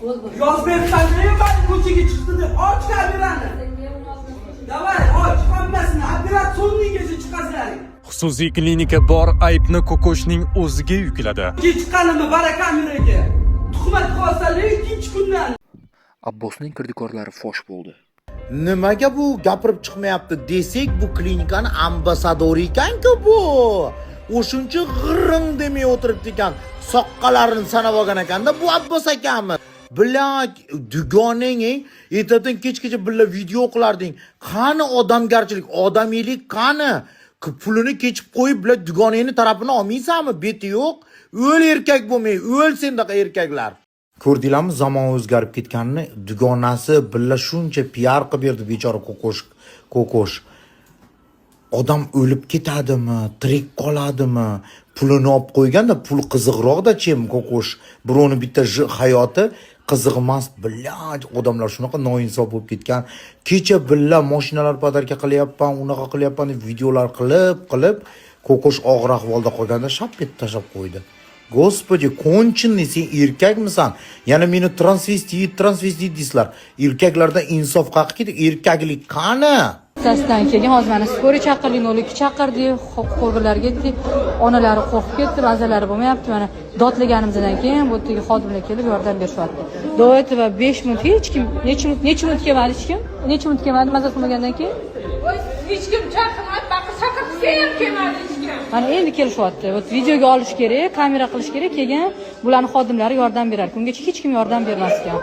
Yozib bersan, men ko'chaga chiqdi deb. Och kamerani. Давай, och hammasini. Операционный gacha chiqasizlar. Xususiy klinika bor aybni ko'koshning o'ziga yukladi. Chiqqanimni bara kameraga. Tuhmat qilsalar ikkinchi kundan. Abbosning kirdikorlari fosh bo'ldi. Nimaga bu gapirib chiqmayapti desak, bu klinikani ambassadori ekan-ku bu. O'shuncha g'irring demay o'tiribdi ekan. Soqqalarini sanab olgan ekanda bu Abbos akami. Блять, dugoning ertadan kechgacha birga video qilarding. Qani odamgarchilik, odamiylik qani? Pulini kechib qo'yib, блять, dugonangni tarafini olmaysanmi? Beti yo'q. O'l erkak bo'lmay, o'l sendaqa erkaklar. Ko'rdinglarmi zamon o'zgarib ketganini? Dugonasi birga shuncha piar qilib berdi bechora ko'kosh, ko'kosh. Odam o'lib ketadimi, tirik qoladimi? Pulini olib qo'yganda pul qiziqroqda, чем ko'kosh. Birovni bitta hayoti qiziq emas. Блять, odamlar shunaqa noinsof bo'lib ketgan. Kecha billa mashinalar подарка qilyapman, unaqa qilyapman deb videolar qilib, qilib, ko'kosh og'ir ahvolda qolganda shap etib tashlab qo'ydi. Господи, конченый, sen erkakmisan? Yana meni transvestit, transvestit deysizlar. Erkaklarda insof qayerga ketdi? Erkaklik qani? Ertasidan keyin hozir mana скорый chaqirdik, 02 chaqirdik, huquq organlariga aytdik. Onalari qo'rqib ketdi, mazalari bo'lmayapti. Mana dodlaganimizdan keyin bu yerdagi xodimlar kelib yordam berishyapti. До этого 5 minut hech kim, necha minut, necha minut kelmadi hech kim? Necha minut kelmadi mazasi qilmagandan keyin? Hech kim chaqirmadi, baqir chaqirsa ham kelmadi hech kim. Mana endi kelishyapti. Вот videoga olish kerak, kamera qilish kerak, keyin bularni xodimlari yordam berar. Ungacha hech kim yordam bermas ekan.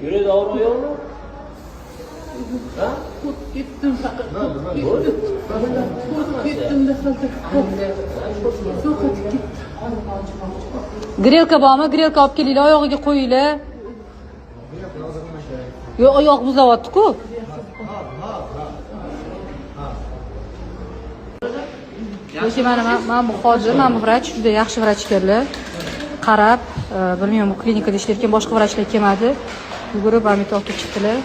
Yuragi og'rig'i yo'qmi? Ha? Ketdim faqat. Ketdim sovqotib ketdim. Грелка bormi? Грелка olib kelinglar, oyog'iga qo'yinglar. Yo'q, oyoq muzlayapti-ku. O'sha mana man bu xodim, mana bu vrach juda yaxshi vrach ekanlar. Qarab, bilmayman, bu klinikada ishlayotgan boshqa vrachlar kelmadi. Yugurib mana bu yerga olib kelib chiqdilar.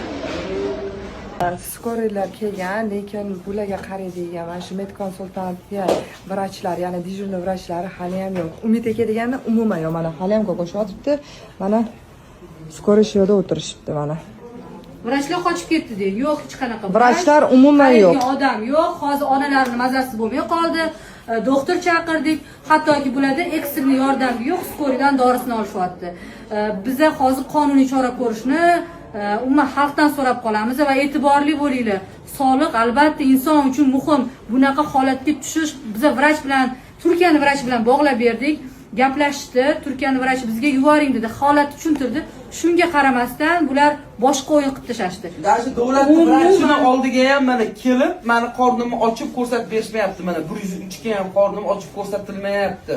Скорый lar kelgan, lekin bularga qaraydigan mana shu med konsultantga vrachlar, ya'ni дежурный vrachlari haliyam yo'q. Umid aka degani umuman yo'q. Mana haliyam ko'kosh yotibdi. Mana скорый shu yerda o'tirishibdi mana. Vrachlar qochib ketdi deydi. Yo'q, hech qanaqa vrach. Vrachlar umuman yo'q. Qaraydigan odam yo'q. Hozir onalarning mazasi bo'lmay qoldi. Doktor chaqirdik. Hattoki bularda экстренный yordam yo'q, скорый dan dorisini olishyapti. Biza hozir qonuniy chora ko'rishni umuman xalqdan so'rab qolamiz va e'tiborli bo'linglar. Sog'liq albatta inson uchun muhim. Bunaqa holatga tushish, biza vrach bilan, Turkiyani vrachi bilan bog'lab berdik. Gaplashdi. Turkiyani vrachi bizga yuboring dedi. Holatni tushuntirdi. Shunga qaramasdan bular boshqa o'yin qilib tashlashdi. Даже davlat vrachini oldiga ham mana kelib, mani qornimni ochib ko'rsatib berishmayapti. Mana 103 ga ham qornim ochib ko'rsatilmayapti.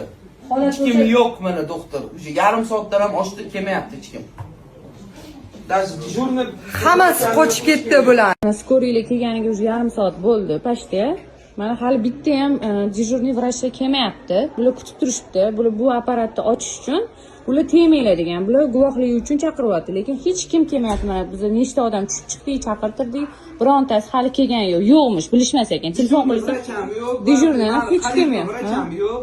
Holat Hech kim yo'q mana doktor. Уже yarim soatdan ham oshdi, kelmayapti hech kim. Даже дежурный Hammasi qochib ketdi bular. Скорый lar kelganiga уже yarim soat bo'ldi почти. Mana hali bitta ham дежурный vrachlar kelmayapti. Bular kutib turishibdi. Bular bu apparatni ochish uchun ular tegmanglar degan. Bular guvohligi uchun chaqiryapti, lekin hech kim kelmayapti. Mana biz nechta odam tushib chiqdik, chaqirtirdik. Birontasi hali kelgani yo'q. Yo'qmish, bilishmas ekan. Telefon qilsa Vrach ham yo'q. Дежурный ham hech kim yo'q. Vrach ham yo'q.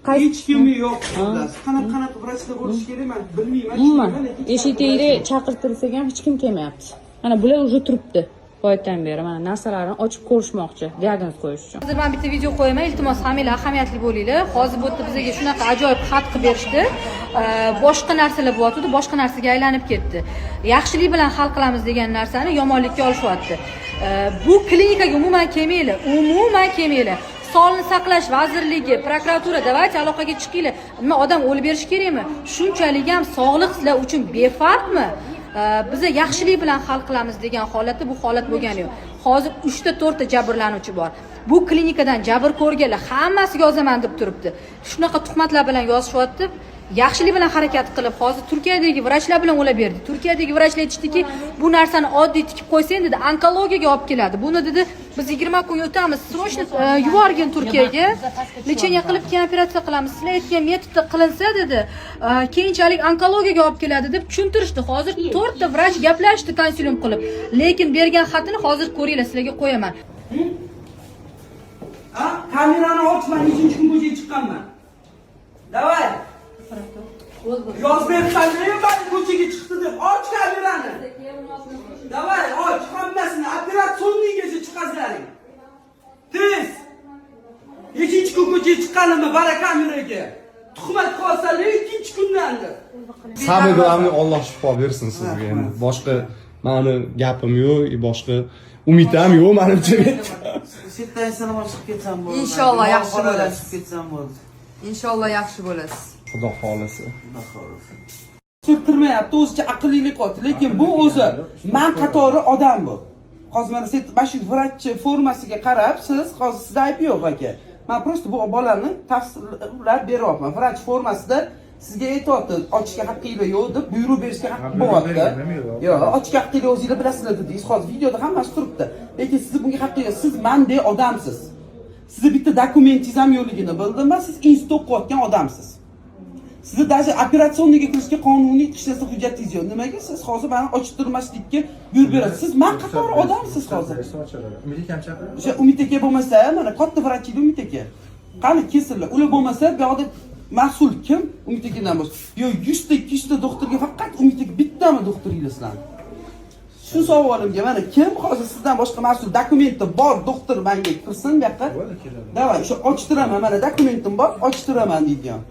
Qaysi- Hech kimi yo'q. Xullas, qanaqa qanaqa vrachlar bo'lishi kerak, men bilmayman. Umuman Lekin eshik tagida chaqirtirsak ham hech kim kelmayapti. Mana bular уже turibdi boyatdan beri, mana narsalarni ochib ko'rishmoqchi, diagnoz qo'yish uchun. Hozir men bitta video qo'yaman, iltimos hammanglar ahamiyatli bo'linglar. Hozir bu yerda bizga shunaqa ajoyib xat qilib berishdi. Boshqa narsalar bo'lyotdi, boshqa narsaga aylanib ketdi. Yaxshilik bilan hal qilamiz degan narsani yomonlikka olishyapti. Bu klinikaga umuman kelmanglar, umuman kelmanglar. Sog'liqni saqlash vazirligi, prokuratura, давайте aloqaga chiqinglar. Nima, odam o'lib berishi kerakmi? Shunchalik ham sog'liq sizlar uchun befarqmi? Biza yaxshilik bilan hal qilamiz degan holatda bu holat bo'lgani yo'q. Hozir 3 ta 4 ta jabrlanuvchi bor. Bu klinikadan jabr ko'rganlar hammasiga yozaman deb turibdi. Shunaqa tuhmatlar bilan yozishyapti. Yaxshilik bilan harakat qilib, hozir Turkiyadagi vrachlar bilan o'lab berdi. Turkiyadagi vrachlar aytishdiki, bu narsani oddiy tikib qo'ysang dedi, onkologiyaga olib keladi. Buni dedi, biz 20 kun o'tamiz, срочно yuborgin Turkiyaga. Лечение qilib keyin operatsiya qilamiz. Sizlar aytgan metodda qilinsa dedi, keyinchalik onkologiyaga olib keladi deb tushuntirishdi. Hozir 4 ta vrach gaplashdi konsilium qilib. Lekin bergan xatini hozir ko'ringlar, sizlarga qo'yaman. Ha? Kamerani och, men nechinchi kun ko'chaga chiqqanman. Давай. Yozib beribsan, man ko'chaga chiqdi deb. Och kamerani. Давай, och hammasini операционный gacha chiqasizlaring. Tez. Ikkinchi kun ko'chaga chiqqanimni bara kameraga. Tuhmat qilsalar ikkinchi kundandir. Самое главное, Alloh shifo bersin sizga. Endi boshqa mani gapim yo'q, boshqa umid ham yo'q manimcha. Chetdan sinib chiqib ketsam bo'ldi. Inshaalloh yaxshi bo'lasiz. Chiqib ketsam bo'ldi. Inshaalloh yaxshi bo'lasiz. Xudo xohlasa. Xudo xohlasa. Surttirmayapti, o'zicha aqllilik qilyapti, lekin bu o'zi man qatori odam bu. Hozir mana sen mana shu vrachchi formasiga qarab, siz hozir, sizda ayb yo'q, aka. Man просто bu bolani tafsirlab beryapman. Vrach formasida sizga aytyapti, ochishga haqqinglar yo'q deb buyruq berishga haqqi bo'lyapti. Yo'q, ochishga haqqinglar, o'zinglar bilasizlar dedingiz. Hozir videoda hammasi turibdi, lekin sizni bunga haqqi yo'q. Siz manday odamsiz, sizni bitta dokumentingiz ham yo'qligini bildim va siz institut o'qiyotgan odamsiz. Sizni даже операционный ga kirishga qonuniy hech narsa hujjatingiz yo'q. Nimaga siz hozir mani ochtirmaslikka buyruq berasiz? Siz man qatori odamsiz hozir. O'sha Umid aka bo'lmasa, mana katta vrach edi Umid aka. Qani, kelsinlar. Ular bo'lmasa, bu yoqda mas'ul kim? Umid akadan boshqa. Yo, 100 ta, 200 ta doktorga faqat Umid aka bittami doktoringlar sizlarni? Shu savolimga mana kim hozir sizdan boshqa mas'ul, dokumenti bor doktor manga kirsin bu yoqqa. Давай, o'sha ochtiraman, mana dokumentim bor, ochtiraman deydigan.